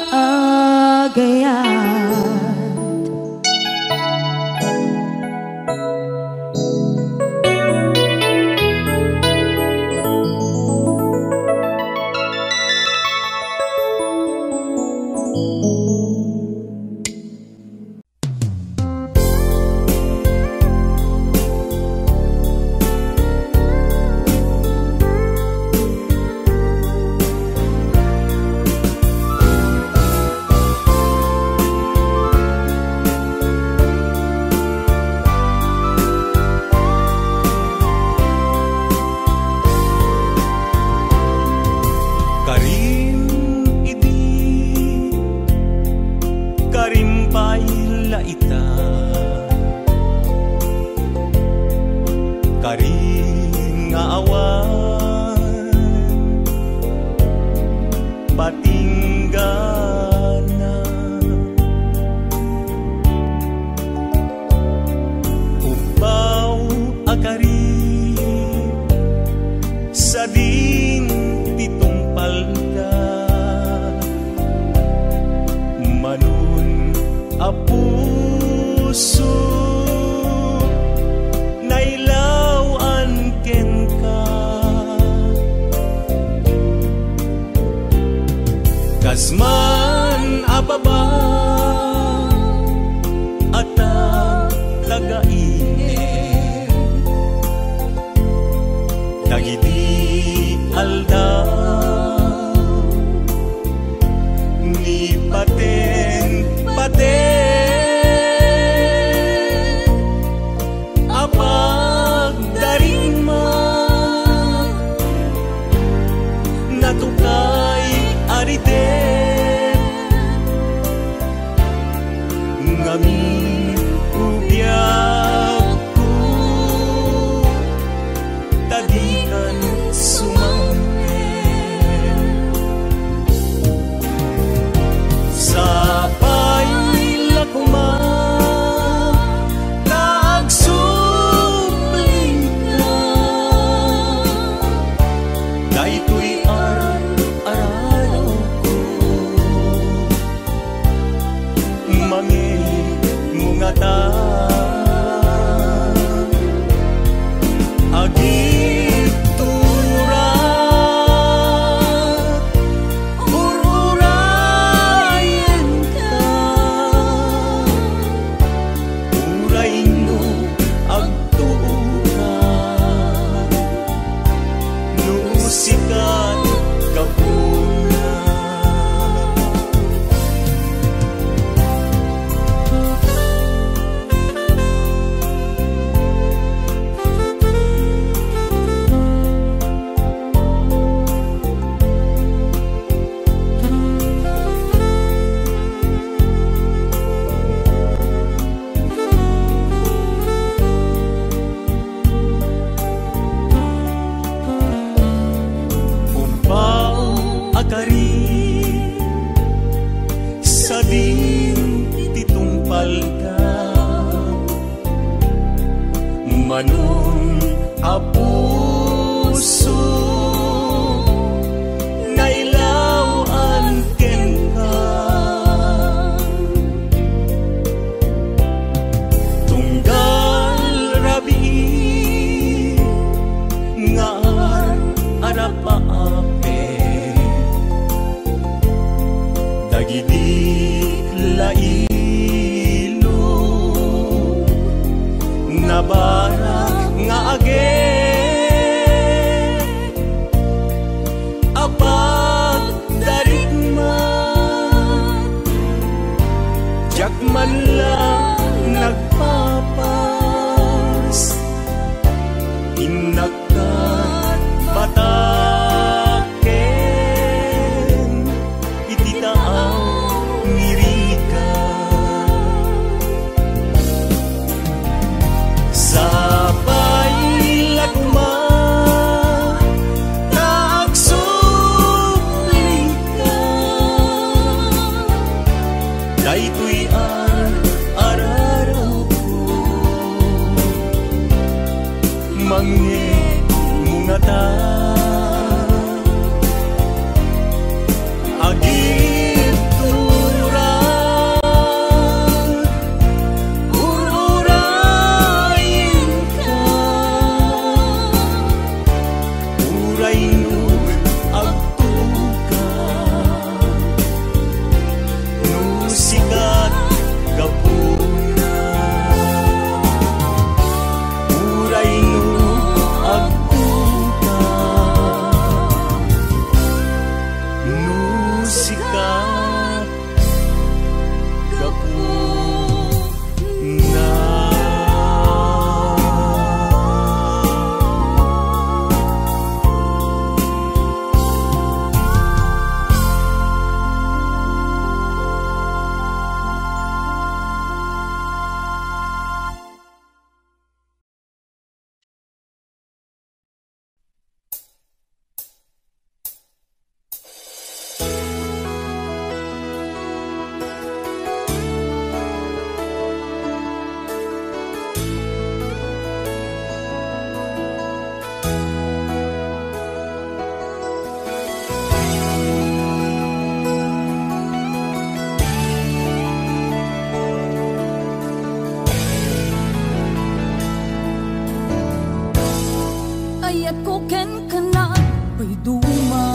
agayat. Ti tungpalka, manon a puso, nailaw-an kenka. Tunggal rabii nga ar-arapaapek dagiti lailo, nabarak nga agek a pagdarikmat, diak man la nagpapas, innak ket bataken iti taaw nga irika. Sapay la koma ta agsublika, daytoy ar-ararawko. Mangngegmo ngata, agiturak, ur-urayengka, uray no agtuka. No sika gapuna, uray no agtuka, no sika gapuna. Ayatko kenka, payduma.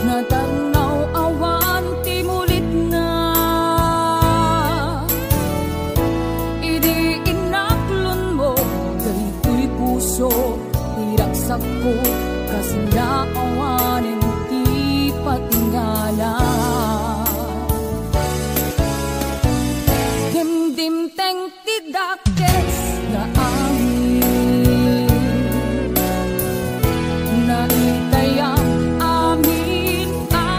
Natarnaw awan ti mulitna. Idi inaklonmo daytoy puso, ti ragsakko, kasla awanen ti patingala. Dimdimteng ti dakes nga amin. Naitayam amin a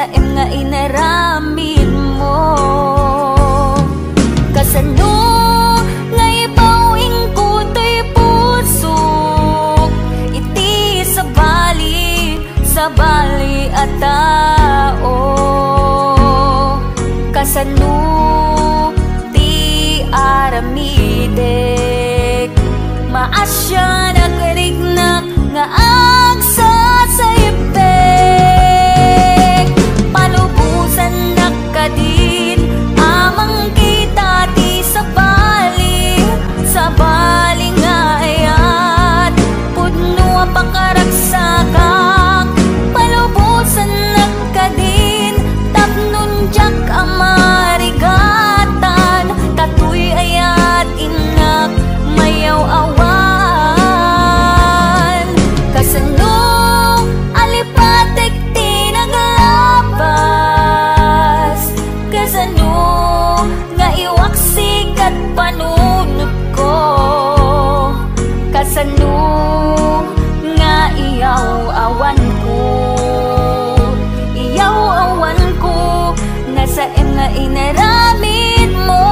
Em nga inaramidmo. Kasano nga ibaw-ingko toy pusok iti sabali, sabali a tao? Kasano ti aramidek? Maasian a kariknak nga agsasaibbek. Palubosannak kadin a mangkita ti sabali, sabali nga ayat. Pudno a pakaragsakak, palubosannak kadin tapnon diak a marigatan, ta toy ayat innak mayaw-awan. Kasano a lipatek ti naglabas? Kasano nga iwaksikat panunotko? Kasano nga iyaw-awanko? Iyaw-awanko, nasaem nga inaramidmo.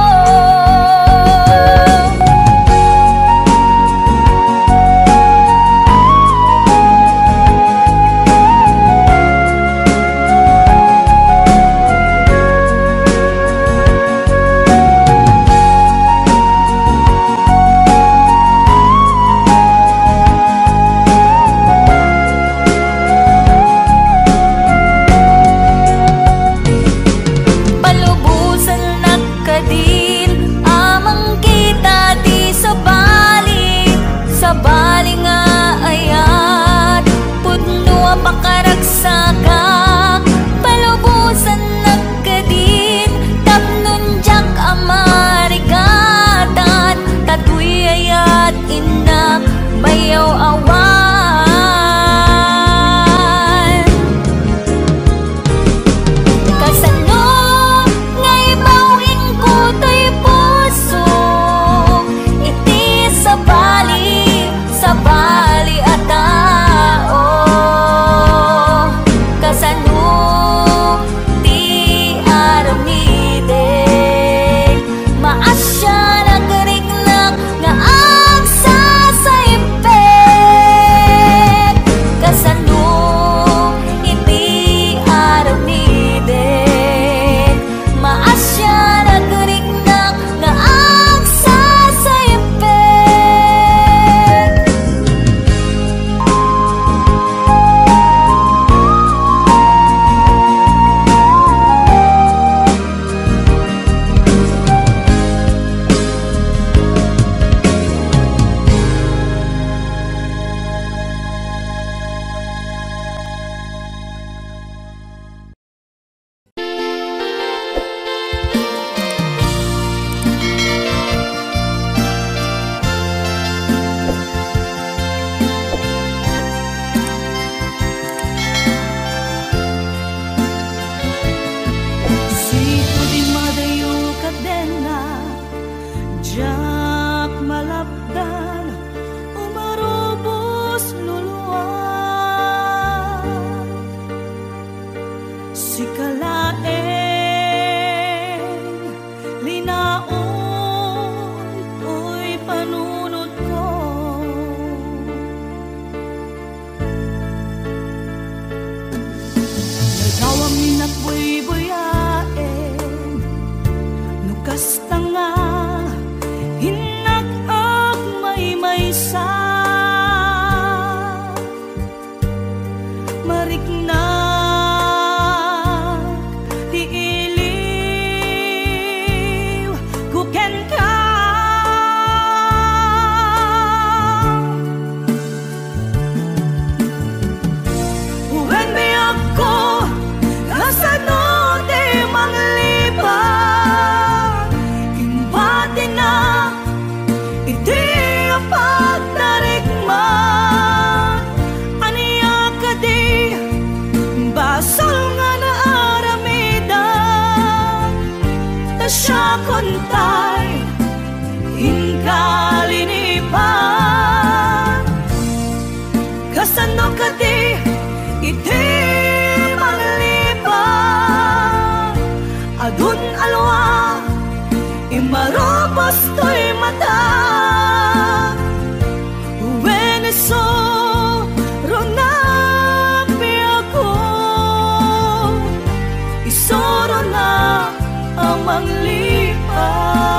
Palubosannak kadin a mangkita ti sabali, sabali nga ayat. Pudno a pakaragsakak, palubosannak kadin tapnon diak a marigatan, ta toy ayat innak mayaw-awan. Kasano nga ibaw-ingko toy pusok iti sabali, sabali a tao? Kasano ti aramidek? Maasian a kariknak nga agsasaibbek. Kasano iti aramidek? Maasian a kariknak nga agsasaibbek. Sika ti madayo kadena, diak malapdan, umarubos luluak. Sika laeng linaon toy panunotko. Nagawam innak buybuyaen, no kasta nga innak agmaymaysa. Mariknak ti iliw ko kenka. Wen biagko, kasano ti manglipad? Imbatinak iti pagtarikman. Ania kadi basol nga naaramidan? Ta siakon tay inka linipan. Kasano kadi iti manglipad? manglipat.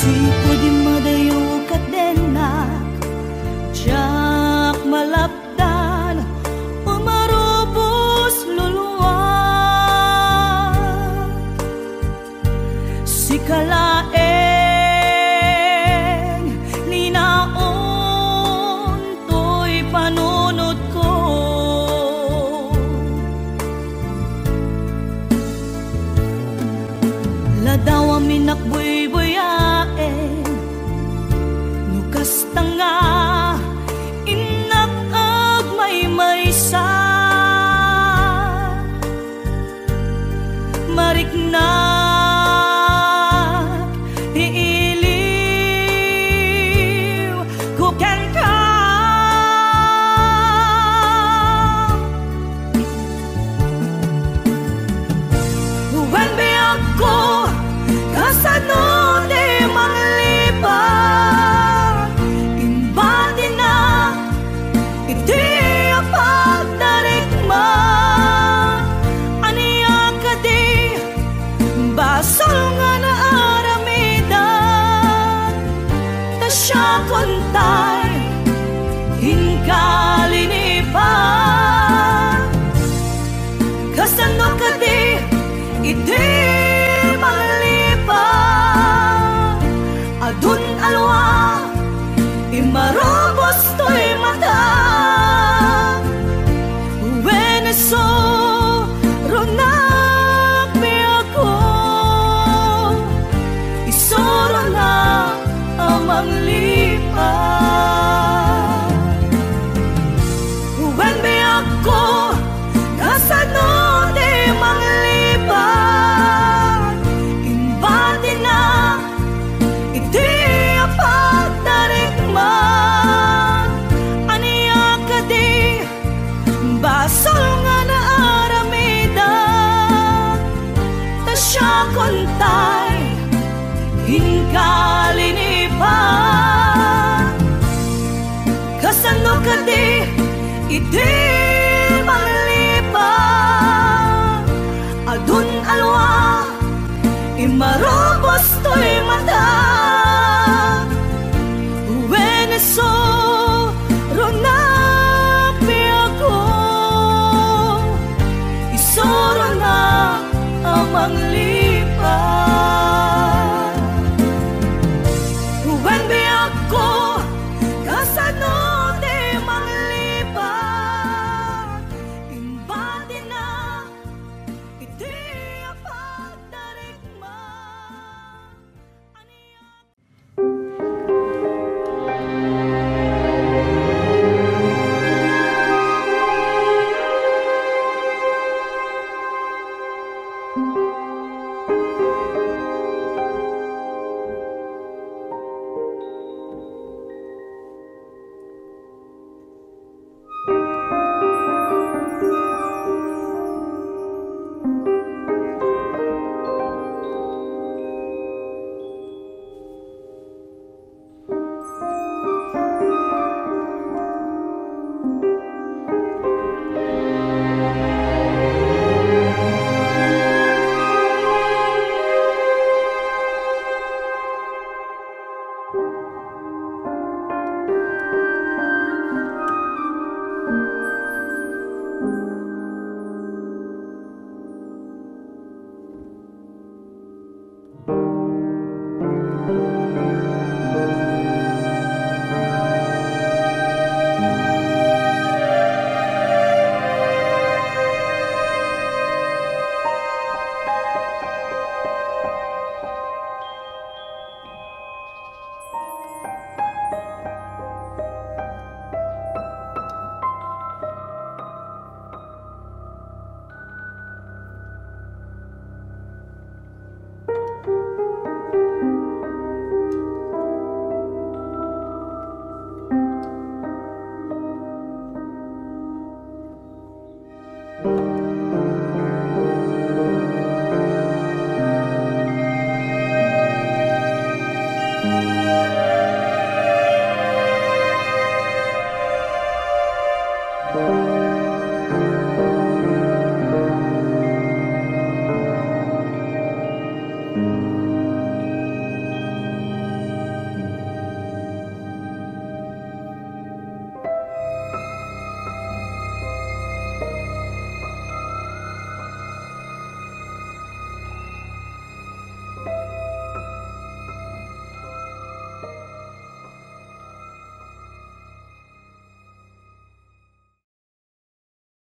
Sipud madayo ket dennak, diak malapdan o marubos luluag. Sika laeng ni naon toy panunotko. Ladaw a minakbuybuyaen, no kasta nga innak agmaymaysa. Mariknak ti iliw ko kenka. Wen biagko, kasano ti manglipat? Imbatinak iti pagtarigman. Ania kadi basol nga naaramidak? Ta siakon tay inka linipat. Kasano kadi iti manglipat? Adun alwa, imarubos toy mata. Wen isu, runak biagko, isu runak a manglipat. Wen biagko, kasano ti manglipat? Imbatinak iti pagtarigman. Ania kadi basol nga naaramidak? Ta siakon tay inka linipat. Kasano kadi iti